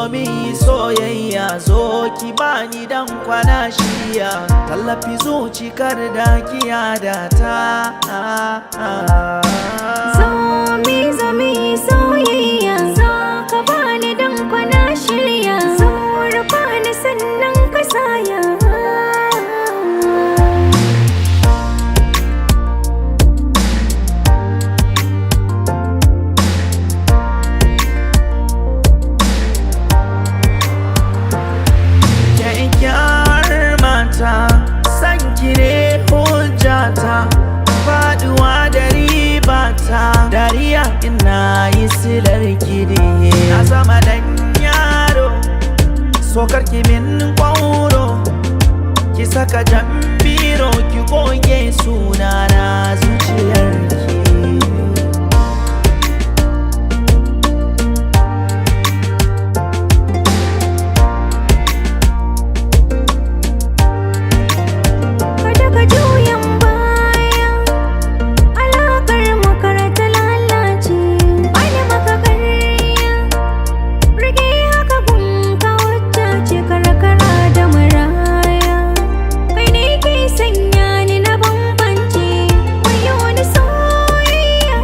zo mi soyayya, zo ki bani dan kwana shirya. Tallafi zuci kar da kiya da ta. Zo mi, zo mi soyayya, zo ka bani dan kwana shirya. Zo rufa ni sannan ka saya. Kyakkyawar mata, san ki ne hujjata, faduwa da ribata, dariya ina yi silar ki ne. Na zama dan yaro, sokar ki min kwauro, ki saka jambiro ki goge sunana zuciyarki. Kada ka juyan baya, alakar mu kar ta lalace. Bani maka ƙarya, rage haka gunka wacce ce karkara da maraya. Kai ne ke sanya ni na bambance, wayo wani soyayya,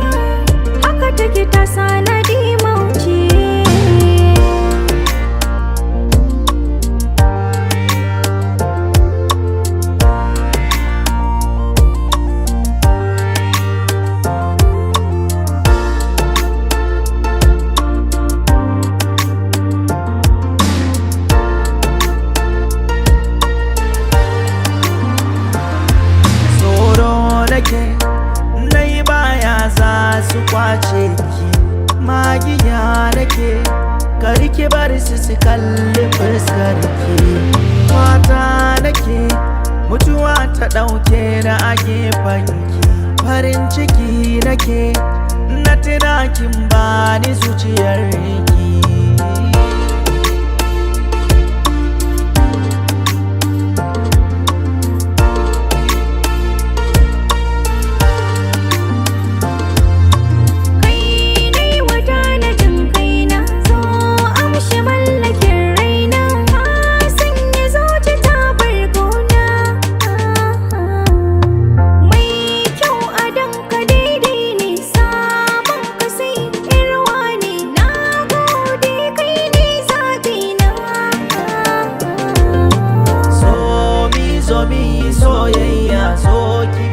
haka take ta sanadi mauce. Tsoro nake nai baya za su kwace ki, magiya nake kar ki bar su su kalli fuskar ki. Fata nake mutuwa ta dauke na a gefen ki, farin ciki nake na tuna kin bani zuciyar ki. Kai ne wata na jin kaina, zo amshi mallakin raina. Ka sanya zuci ta bar gona. Mai kyau a danka daidai ne, sabon ka sai irwa ne. Na gode kai ne zaɓina. So mi, zo mi soyayya, zo ki